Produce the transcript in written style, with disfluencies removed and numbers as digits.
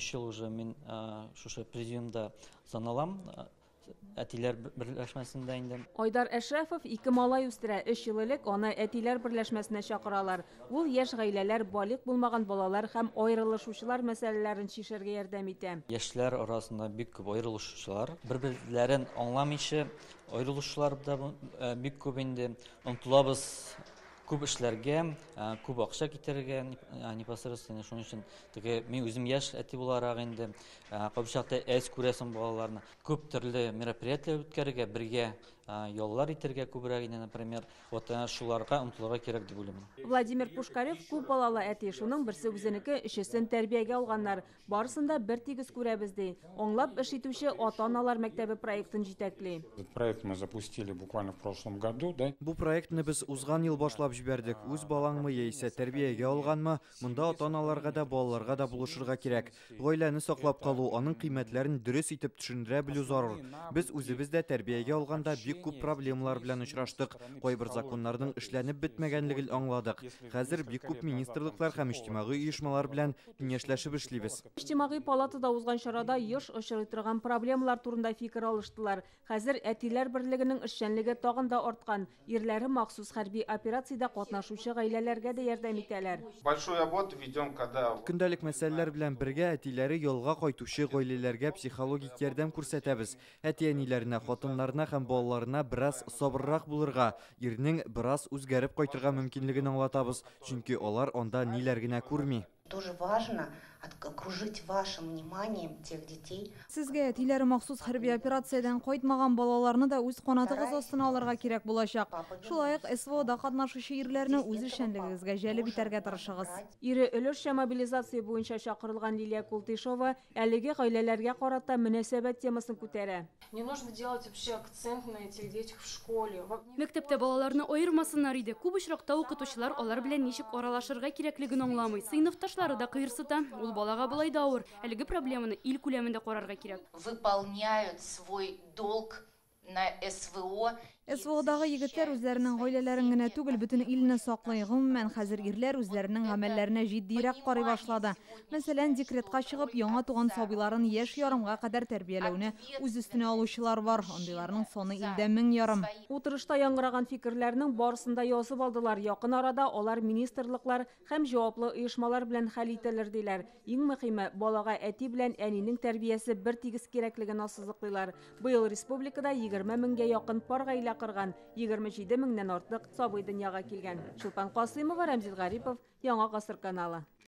Өч ел уже мин шушы президиумда саналам, әтиләр берләшмәсендә инде. Айдар Әшрәфов ике малай үстерә. Өч ел элек аны әтиләр берләшмәсенә чакыралар. Ул яшь гаиләләр, балигъ булмаган балалар һәм аерылышучылар мәсьәләләрен чишәргә ярдәм итә. Яшьләр арасында бик күп аерылышучылар, бер-берләрен аңламыйча аерылышучылар да бик күп инде. Омтылабыз күп эшләргә, күп акча китерергә непосредственно. Шуның өчен теге мин үзем яшь әти буларак инде кайчакта әз күрәсең балаларны. Күп төрле мероприятиеләр үткәрергә, бергә яллар итәргә күбрәк инде, например, вот шуларга омтылырга кирәк дип уйлыйм. Владимир Пушкарев күп балалы әти, шуның берсе үзенеке, өчесен тәрбиягә алганнар. Барысын да бер тигез күрәбез ди. Аңлап эш итүче ата-аналар мәктәбе проектын җитәкли. Этот проект мы запустили буквально в прошлом году, да? Бу проектны без узган ел башлап җибәрдек. Үз балаңмы яисә тәрбиягә алганмы, монда ата-аналарга да, балаларга да булышырга кирәк. Гаиләне саклап калу, аның кыйммәтләрен дөрес итеп төшендерә белү зарур. Без үзебез дә тәрбиягә алганда бик күп проблемалар белән очраштык. Кайбер законнарның эшләнеп бетмәгәнлеген аңладык. Хәзер бик күп министрлыклар һәм иҗтимагый оешмалар белән киңәшләшеп эшлибез. Иҗтимагый палатада узган чарада еш очрый торган проблемалар турында фикер алыштылар. Хәзер әтиләр берлегенең эшчәнлеге тагын да арткан. Ирләре махсус хәрби операциядә катнашучы гаиләләргә дә ярдәм итәләр. Большую работу ведем, когда Көндәлек мәсьәләләр белән бергә әтиләре ялга кайтучы гаиләләргә психологик ярдәм күрсәтәбез. Әти-әниләренә, хатыннарына һәм балаларына бераз сабыррак булырга, ирнең бераз үзгәреп кайтырга мөмкинлеген аңлатабыз, чөнки алар анда ниләр генә күрми. Тоже важно окружить вашим вниманием тех детей. Сезгә әтиләре махсус хәрби операциядән кайтмаган балаларны да үз канатыгыз астына алырга кирәк булачак. Шулай ук СВОда катнашучы ирләрне үз эшчәнлегегезгә җәлеп итәргә тырышыгыз. Ире өлешчә мобилизация буенча чакырылган Лилия Култышова әлеге гаиләләргә карата мөнәсәбәт темасын күтәрә. Не нужно делать вообще акцент на этих детях в школе. Мәктәптә балаларны аермасыннар иде. Күп очракта укытучылар алар белән ничек аралашырга кирәклеген аңламый. Сыйныфташлары да кыерсыта. Ул балага болай да авыр. Әлеге проблеманы ил күләмендә карарга кирәк. Выполняют свой долг на СВО. СВОдагы егетләр үзләренең гаиләләрен генә түгел, бөтен илне саклый. Гомумән, хәзер ирләр үзләренең гамәлләренә җитдирәк карый башлады. Мәсәлән, декретка чыгып, яңа туган сабыйларын яшь ярымга кадәр тәрбияләүне үз өстенә алучылар бар. Андыйларның саны илдә 1500. Утырышта яңгыраган фикерләрнең барысын да язып алдылар. Якын арада алар министрлыклар һәм җаваплы оешмалар белән хәл ителер диләр. Иң мөһиме, балага әти белән әнинең тәрбиясе бер тигез кирәклеген ассызыклыйлар. Быел республикада 20 меңгә якын пар гаилә корган, 27 меңнән артык сабый дөньяга килгән. Чулпан Касыймова, Рәмзил Гарипов, Яңа Гасыр каналы.